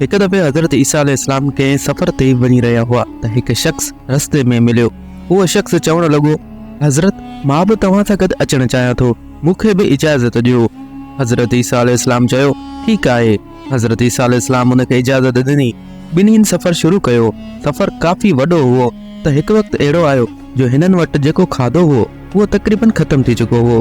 هڪ دفعي حضرت عيسيٰ عليه السلام ڪنهن سفر تي وڃي رهيا هئا ته هڪ شخص رستي ۾ مليو. اهو شخص چوڻ لڳو، حضرت! مان به توهان سان گڏ اچڻ چاهيان ٿو، مون کي به اجازت ڏيو. حضرت عيسيٰ عليه السلام چيو، ٺيڪ آهي. حضرت عيسيٰ عليه السلام ان کي اجازت ڏني. ٻنهين سفر شروع ڪيو. سفر ڪافي وڏو هئو ته هڪ وقت اهڙو آيو جو هنن وٽ جيڪو کاڌو هئو، اهو تقريباً ختم ٿي چڪو هئو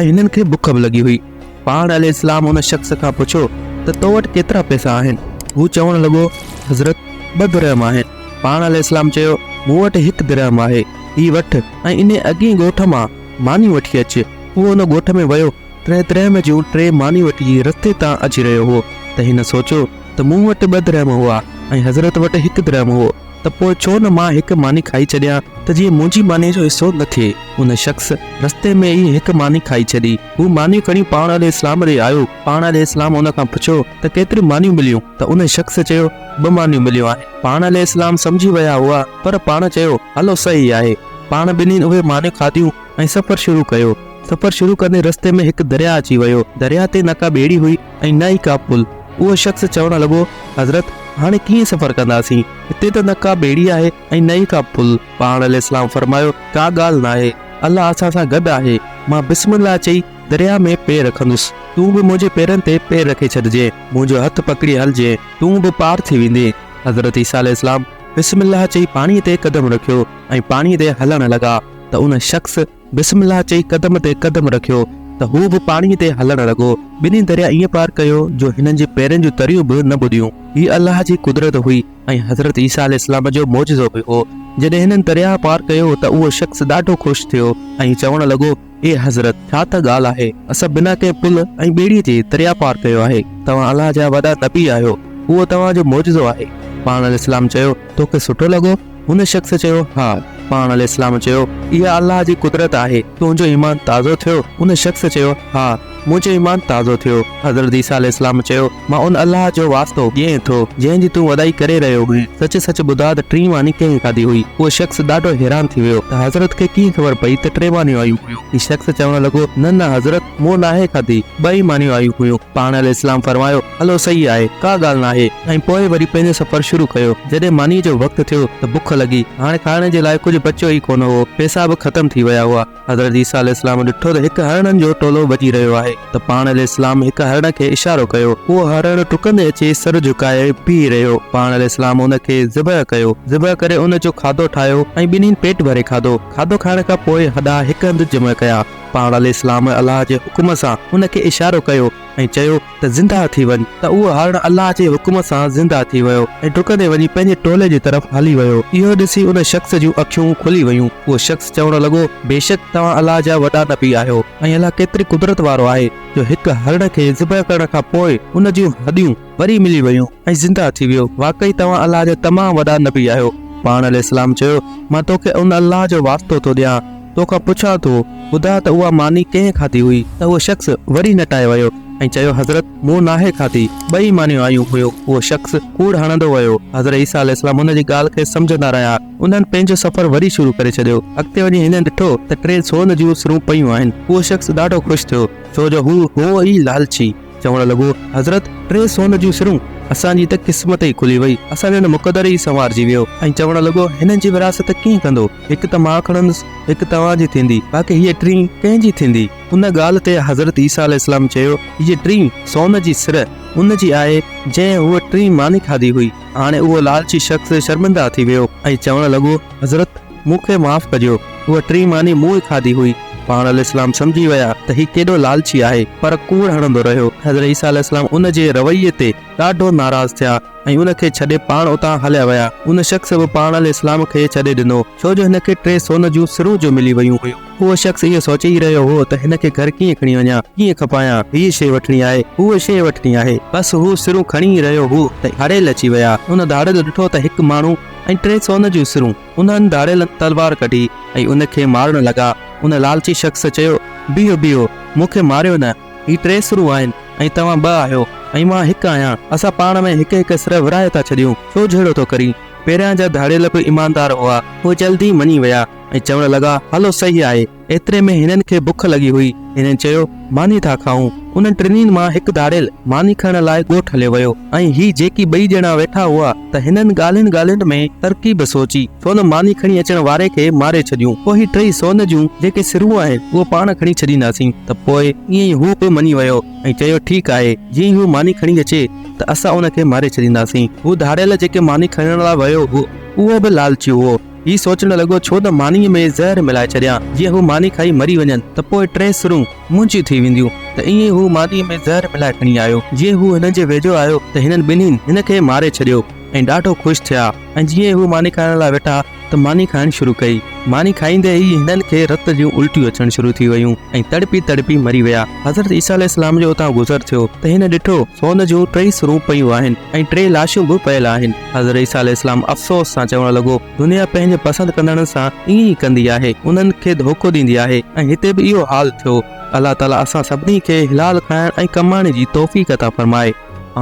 ۽ هنن کي بک به لڳي هئي. پاڻ عليه السلام ان شخص کان پڇيو ته تو وٽ ڪيترا پئسا آهن؟ هو چوڻ لڳو، حضرت! ٻه درهم آهن. پاڻ عليه السلام چيو، مون وٽ هڪ درهم آهي، هي وٺ ۽ انهي اڳئين ڳوٺ مان ماني وٺي اچ. هو ان ڳوٺ ۾ ويو، ٽي درهم جون ٽي مانيون وٺي رستي تان اچي رهيو هو ته هن سوچيو ته مون وٽ ٻه درهم هئا ۽ حضرت وٽ هڪ درهم هو ته پوء ڇو نه مان هڪ ماني کائي ڇڏيان ته جيئن منهنجي مانيء جو حصو نه ٿئي. ان شخص رستي ۾ ئي هڪ ماني کائي ڇڏي. هو مانيون کڻي پاڻ عليه السلام ڏي آيو. پاڻ عليه السلام ان کان پڇيو ته ڪيتريون مانيون مليون؟ ته ان شخص چيو، ٻه مانيون مليون آهن. پاڻ عليه السلام سمجهي ويا هئا پر پاڻ چيو، هلو صحيح آهي. پاڻ ٻنهين اهي مانيون کاڌيون ۽ سفر شروع ڪيو. سفر شروع ڪندي رستي ۾ هڪ درياء اچي ويو. درياء تي نه ڪا ٻيڙي هئي ۽ نه ئي ڪا پل. اهو شخص چوڻ لڳو، حضرت! هاڻي ڪيئن سفر ڪنداسين؟ هتي ته نه ڪا ٻيڙي آهي ۽ نه ئي ڪا پل. پاڻ عليه السلام فرمايو، ڪا ڳالهه ناهي، الله اسان سان گڏ آهي، مان بسم الله چئي درياء ۾ پير رکندس، تون به منهنجي پيرن تي پير رکي ڇڏجين، منهنجو هٿ پڪڙي هلجين، تون به پار ٿي ويندين. حضرت عيسيٰ عليه السلام بسم الله چئي پاڻيء تي قدم رکيو ۽ پاڻيء تي هلڻ لڳا ته ان شخص بسم الله چئي قدم تي قدم رکيو ته هو به پاڻيء تي هلڻ لڳو. ٻنهي درياء ائين پار ڪيو جو هنن جي پيرن جون تريون به نه ٻڏيون. هيء الله جي قدرت هئي ۽ حضرت عيسيٰ عليه السلام جو معجزو به هو. جڏهن هنن درياء پار ڪيو ته اهو شخص ڏاڍو خوش ٿيو ۽ چوڻ لڳو، اي حضرت! ڇا ته ڳالهه آهي، اسان بنا ڪنهن پل ۽ ٻيڙيء جي درياء پار ڪيو آهي. توهان الله جا وڏا نبي آهيو. اهو توهان جو معجزو آهي. پاڻ عليه السلام چيو، توکي سٺو لڳو؟ هن شخص چيو، ها. پاڻ عليه السلام چيو، اها الله جي قدرت آهي، تنهنجو ايمان تازو ٿيو؟ ان شخص چيو، ها، منهنجو ايمان تازو ٿيو. حضرت عيسيٰ عليه السلام چيو، مان ان الله جو واسطو ڏئين ٿو، جنهن جي تون وڏائي ڪري رهيو هئين. سچ سچ ٻڌاء ته ٽين ماني ڪنهن کاڌي هئي؟ اهو شخص ڏاڍو حيران ٿي ويو ته حضرت کي ڪيئن خبر پئي ته ٽي مانيون آيون هيون. هي شخص چوڻ لڳو، نه نه حضرت! مون ناهي کاڌي، ٻه ئي مانيون آيون هيون. پاڻ عليه السلام فرمايو، هلو صحيح آهي، ڪا ڳالهه ناهي. ۽ پوء وري پنهنجو سفر شروع ڪيو. جڏهن مانيء جو وقت ٿيو ته بک لڳي. هاڻي کائڻ جي لاء ڪجهه بچيو ئي ڪونه هو. پئسا به ختم ٿي ويا هئا. حضرت عيسيٰ عليه السلام ڏٺو ته هڪ هرڻن جو ٽولو وڃي رهيو آهي ته پاڻ عليه السلام هڪ هرڻ کي اشارو ڪيو. اهو هرڻ ڊڪندي اچي سر جهڪائي بيهي رهيو. پاڻ عليه السلام ان کي ذبح ڪيو. ذبح ڪري ان جو کاڌو ٺاهيو ۽ ٻنهين پيٽ ڀري کاڌو. کاڌو کائڻ کان پوء هڏا هڪ هنڌ جمع ڪيا. پاڻ عليه السلام الله جي حڪم سان ان کي اشارو ڪيو ۽ چيو ته زنده ٿي وڃ ته اهو هرڻ الله جي حڪم سان زنده ٿي ويو ۽ ڊڪندي وڃي پنهنجي ٽولي جي طرف هلي ويو. اهو ڏسي ان شخص جون اکيون کلي ويون. اهو شخص چوڻ لڳو، بيشڪ توهان الله جا وڏا نبي آهيو ۽ الله ڪيتري قدرت وارو آهي جو هڪ هرڻ کي ذبح ڪرڻ کان پوء ان جون هڏيون وري ملي ويون ۽ زنده ٿي ويو. واقعي توهان الله جا تمام وڏا نبي آهيو. پاڻ عليه السلام چيو، مان توکي ان الله جو واسطو ٿو ڏيان، توکان پڇان ٿو، ٻڌاء ته اها ماني ڪنهن کاڌي هئي؟ ته اهو شخص وري نٽائي ويو ۽ چيو، حضرت! مون ناهي کاڌي، ٻئي مانيون آيون هيون. اهو شخص ڪوڙ هڻندو ويو. حضرت عيسيٰ عليه السلام ان جي ڳالهه کي سمجهندا رهيا. انهن پنهنجو سفر وري شروع ڪري ڇڏيو. اڳتي وڃي هنن ڏٺو ته ٽي سون جون سرون پيون آهن. اهو شخص ڏاڍو خوش ٿيو، ڇو جو هو هو ئي لالچي. چوڻ لڳو، حضرت! ٽي سون جون سرون، اسان جي ته قسمت ئي کلي وئي، اسان جو نه مقدر ئي سنوارجي ويو. ۽ چوڻ لڳو، هنن جي ورهاست ڪيئن ڪندو؟ هڪ ته مان کڻندس، هڪ توهان جي ٿيندي، باقي هيء ٽين ڪنهن جي ٿيندي؟ ان ڳالهه تي حضرت عيسيٰ عليه السلام چيو، هيء ٽين سون جي سر ان جي آهي، جنهن هوء ٽين ماني کاڌي هئي. هاڻي اهو لالچي شخص شرمنده ٿي ويو ۽ چوڻ لڳو، حضرت! مون کي معاف ڪجو، اها ٽين ماني مون ئي کاڌي هئي. پاڻ عليه السلام سمجهي ويا ته هي ڪيڏو لالچي آهي، پر ڪوڙ هڻندو رهيو. حضرت عيسيٰ عليه السلام ان جي رويي تي ڏاڍو ناراض ٿيا ۽ ان کي ڇڏي پاڻ اتان هليا ويا. ان شخص به پاڻ عليه السلام کي ڇڏي ڏنو، ڇو جو هن کي ٽي سون جون سرون جو ملي ويون هيون. اهو شخص اهو سوچي ئي رهيو هو ته هن کي گهر ڪيئن کڻي وڃان، ڪيئن کپايان، هيء شيء وٺڻي آهي، هوء شيء وٺڻي آهي. بس هو سرون کڻي ئي رهيو هو ته ڌاڙيل اچي ويا. ان ڌاڙيل ڏٺو ته هڪ ماڻهو ۽ ٽي سون جون سرون. انهن ڌاڙيلن تلوار ڪڍي ۽ ان کي مارڻ لڳا. ان لالچي شخص چيو، بيهو بيهو، مون کي ماريو نه. هي ٽي سرون آهن ۽ توهان ٻه آهيو ۽ مان هڪ آهيان. اسان پاڻ ۾ هڪ هڪ سر ورهائي ٿا ڇڏيون. ڇو جهيڙو ٿو ڪرين؟ پهريان جا ڌاڙيل به ايماندار هئا. هو جلدي مڃي ويا. ۽ چوڻ لڳا، هلو صحيح آهي. ايتري ۾ هنن کي بک لڳي هئي. هنن چيو، ماني ٿا کائون. انهن ٽنهي مان هڪ ڌاڙيل ماني کڻڻ لاء ڳوٺ هليو ويو ۽ هي جيڪي ٻئي ڄڻا ويٺا هئا ته هنن ڳالهين ڳالهين ۾ ترڪيب سوچي سون ماني کڻي اچڻ واري کي ماري ڇڏيون. پوء هي ٽئي سون جون جيڪي سرون آهن اهو پاڻ کڻي ڇڏينداسين ته پوء ائين ئي هو به مڃي ويو ۽ چيو ٺيڪ آهي جيئن ئي هو ماني کڻي اچي ته اسان ان کي ماري ڇڏينداسين. هو ڌاڙيل جيڪي ماني کڻڻ لاء ويو هو اهو به لالچي هو. هي سوچڻ لڳو ڇو نه مانيء ۾ زهر ملائي ڇڏيان، جيئن هو ماني کائي مري وڃن ته پوء ٽي سرون منهنجيون ٿي وينديون. ته ائين ئي هو مانيء ۾ زهر ملائي کڻي آيو. جيئن هو هنن جي ويجهو آيو ته هنن ٻنهين هن کي ماري ڇڏيو ۽ ڏاڍو خوش ٿيا ۽ جيئن ئي هو ماني کائڻ لاء ويٺا ته ماني کائڻ شروع ڪئي. ماني کائيندي ئي هنن کي رت جون الٽيون اچڻ شروع ٿي ويون ۽ تڙپي تڙپي مري ويا. حضرت عيسيٰ عليه السلام جو اتان گذر ٿيو ته هن ڏٺو سون جون ٽئي سرون پيون آهن ۽ ٽي لاشون به پيل آهن. حضرت عيسيٰ عليه السلام افسوس سان چوڻ لڳو، دنيا پنهنجي پسند ڪندڙن سان ائين ئي ڪندي آهي، انهن کي ڌوڪو ڏيندي آهي ۽ هتي به اهو حال ٿيو. الله تعاليٰ اسان سڀني کي حلال کائڻ ۽ ڪمائڻ جي توفيق عطا فرمائي.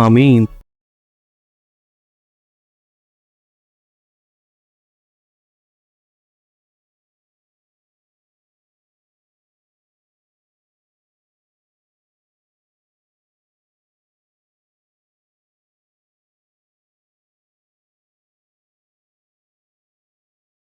آمين.